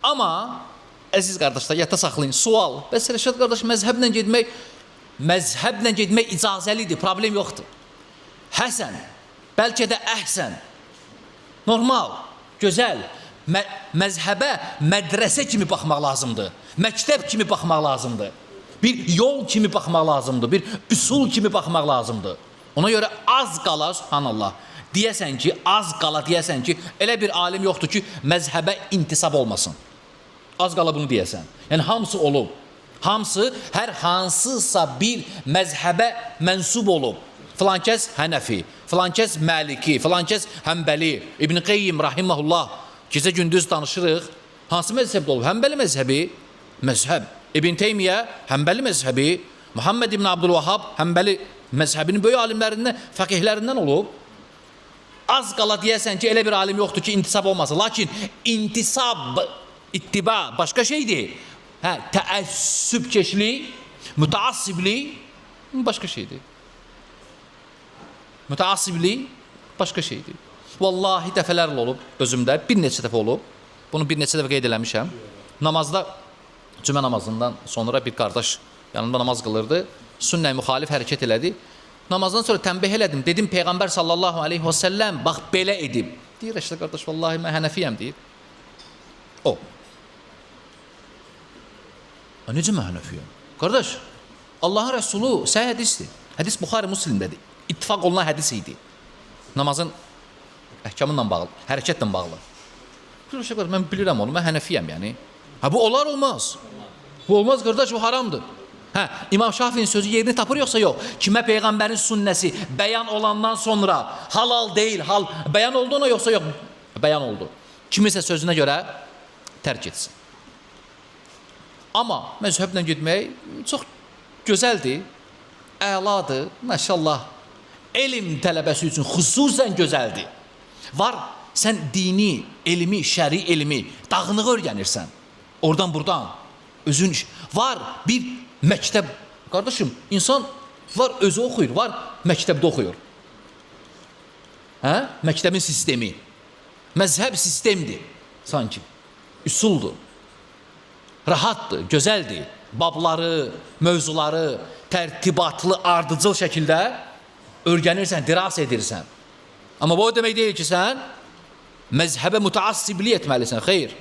Amma əziz qardaşlar, yadda saxlayın. Sual. Bəs Rəşad qardaş, məzhəblə getmək icazəlidir, problem yoxdur. Həsən, bəlkə də əhsən. Normal, gözəl. Məzhəbə mədrəsə kimi baxmaq lazımdır. Məktəb kimi baxmaq lazımdır. Bir yol kimi baxmaq lazımdır. Bir üsul kimi baxmaq lazımdır. Ona görə az qala, subhanallah, deyəsən ki, az qala deyəsən ki, elə bir alim yoxdur ki, məzhəbə intisab olmasın. Az qala bunu deyəsən. Yəni hamısı olub. Hamısı hər hansısa bir məzhəbə mənsub olub. Filankəs Hənəfi, filankəs Maliki, filankəs Həmbəli, İbn Qeyyim rahimehullah, gecə gündüz danışırıq. Hansı məzhəbdə olub? Həmbəli məzhəbi, məzhəb. İbn Teymiyyə Həmbəli məzhəbi, Muhammed İbn Abdülvahhab Həmbəli məzhəbinin böyük alimlərindən, fəqihlərindən olub. Az qala deyəsən ki, elə bir alim yoxdur ki, intisab olmasın. Lakin intisab, ittiba başqa şeydir. Hə, təəssübkeşlik, mütəassiblik başqa şeydir. Mütəassiblik başqa şeydir. Vallahi dəfələrlə olub özümdə, bir neçə dəfə olub. Bunu bir neçə dəfə qeyd eləmişəm. Namazda, cümə namazından sonra bir qardaş yanında namaz qılırdı. Sünnə müxalif hərəkət elədi. Namazdan sonra tənbih elədim. Dedim, Peyğəmbər sallallahu aleyhi və səlləm bax belə edib. Deyir, Rəşad qardaş, vallahi mən Hənəfiyəm, deyir. O. A, necə mən Hənəfiyəm? Qardaş, Allahın Rəsulu səhih hədisdir. Hədis Buxari Müslimdədir. İttifaq olunan hədis idi. Namazın əhkamıyla bağlı, hərəkətlə bağlı. Qardaş, mən bilirəm onu, mən Hənəfiyəm yəni. Ha, bu olar, olmaz. Bu olmaz qardaş, bu haramdır. Hə, İmam Şafinin sözü yerini tapır yoxsa yox? Kimə peyğəmbərin sünnəsi bəyan olandan sonra halal deyil, hal bəyan oldu ona yoxsa yox? Bəyan oldu. Kimisə sözünə görə tərk etsin. Amma məzhəblə getmək çox gözəldir, əladır, maşallah. Elm tələbəsi üçün xüsusən gözəldir. Var, sən dini, elmi, şəri elmi dağınıq öyrənirsən. Oradan buradan. Özün var bir məktəb. Qardaşım, insan var özü oxuyur, var məktəbdə oxuyur. Hə? Məktəbin sistemi. Məzhəb sistemdir sanki. Üsuldur. Rahatdır, gözəldir. Babları, mövzuları tərtibatlı, ardıcıl şəkildə öyrənirsən, diras edirsən. Amma bu o demək deyil ki, sən məzhəbə mütəassiblik etməlisən. Xeyr.